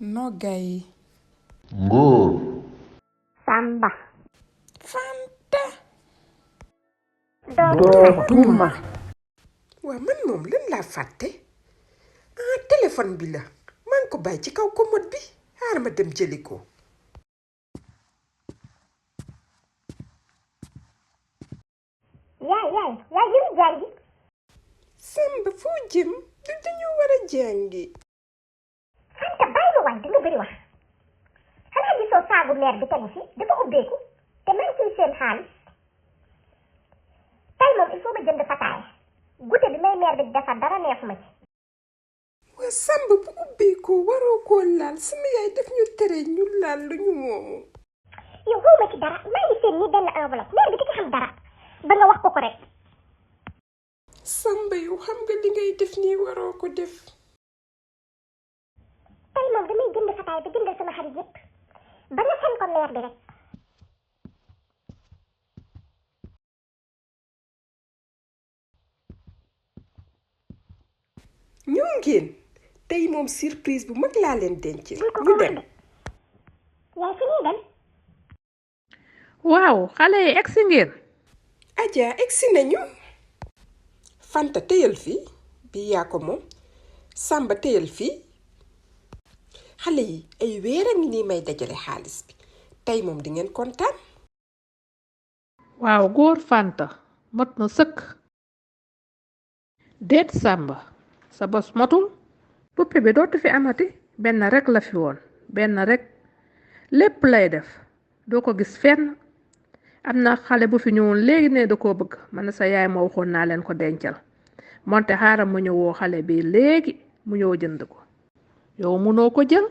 Nogay. Ngor. Samba. Fanta. Dootuma. Waa man moom lan laa fàtte téléphone bi la maa ngi ko bàyyi ci kaw commode bi xaar ma dem jëli ko. yaay ñu jàngi. Samba foo jëm du dañu war a jàngi. Fanta bàyyi ma waay danga bëri wax. xanaa gisoo saagu meer bi tegu fi dafa ubbeeku te maa ngi ciy seen xaalis. tey moom il faut ma jënd fataaya. gudde bi may meer bi defar dara neefu ma ci. waa Samba bu ubbeekoo waroo koo laal sama yaay daf ñu tere ñu laal lu ñu moomu. yow xaw ma ci dara maa ngi seen nii benn enveloppe meer bi di ci xam dara ba nga wax ko rek. Samba yow xam nga li ngay def nii waroo ko def. tey moom damay jënd fataaya ba jëndal sama xarit yépp ba nga fen ko meer bi rek. ñoo ngeen tey moom surprise bu mag laa leen denc. ñu dem. yaay fi ñuy dem. waaw xale yi egsi ngeen. Adja egsi nañu. Fanta téyal fii bi yaa ko moom. Samba téyal fii. xale yi ay weer a ngi nii may dajale xaalis bi tey moom di ngeen kontaan. waaw góor Fanta mot na sëkk. déet Samba sa bos motul. poupée bi dootu fi amati benn rek la fi woon benn rek lépp lay def doo ko gis fenn. am na xale bu fi ñëwoon léegi ne da koo bëgg man sa yaay ma waxoon naa leen ko dencal moonte xaaral ma ñëwoo xale bi léegi mu ñëw jënd ko yow munoo ko jël.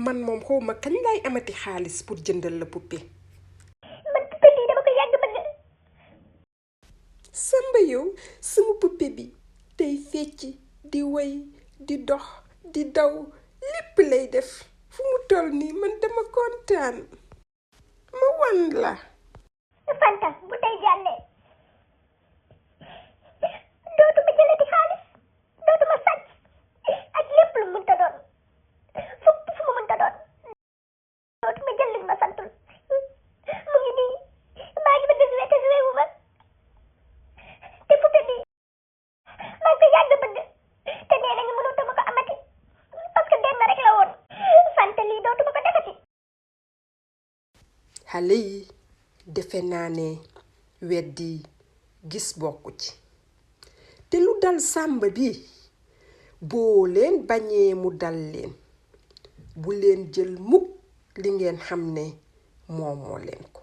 man moom xawma kañ lay amati xaalis pour jëndal la poupée. man poupée bi dama ko yàgg bëgg. Samba yow sama poupée bi day fecc di woy di dox di daw lépp lay def fu mu toll nii man dama kontaan ma wan la. Fanta bu tey jàllee dootuma jëlati xaalis dootuma sàcc ak lépp lu mënta doon fu mu mënta doon dootuma jël li ma santul mu ngi nii maa ngi bëgg jouer te jouer wu ma te poupée bi maa ngi ko yàgg bëgg te nee nañu mënutuma ko amati parce que benn rek la woon Fanta lii dootuma ko defati. xale yi defe naa ne weddi gis bokku ci te lu dal Samba bi boo leen bañee mu dal leen bu leen jël mukk li ngeen xam ne moomoo leen ko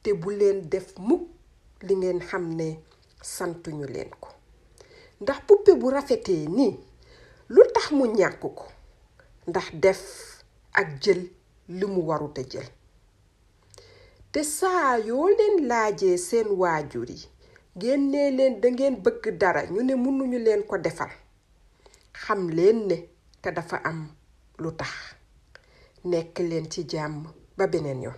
te bu leen def mukk li ngeen xam ne santuñu leen ko ndax poupée bu rafetee nii lu tax mu ñàkk ko ndax def ak jël li mu warut a jël. te saa yoo leen laajee seen waajur yi génnee leen da ngeen bëgg dara ñu ne mënuñu leen ko defal xam leen ne te dafa am lu tax nekk leen ci jàmm ba beneen yoon.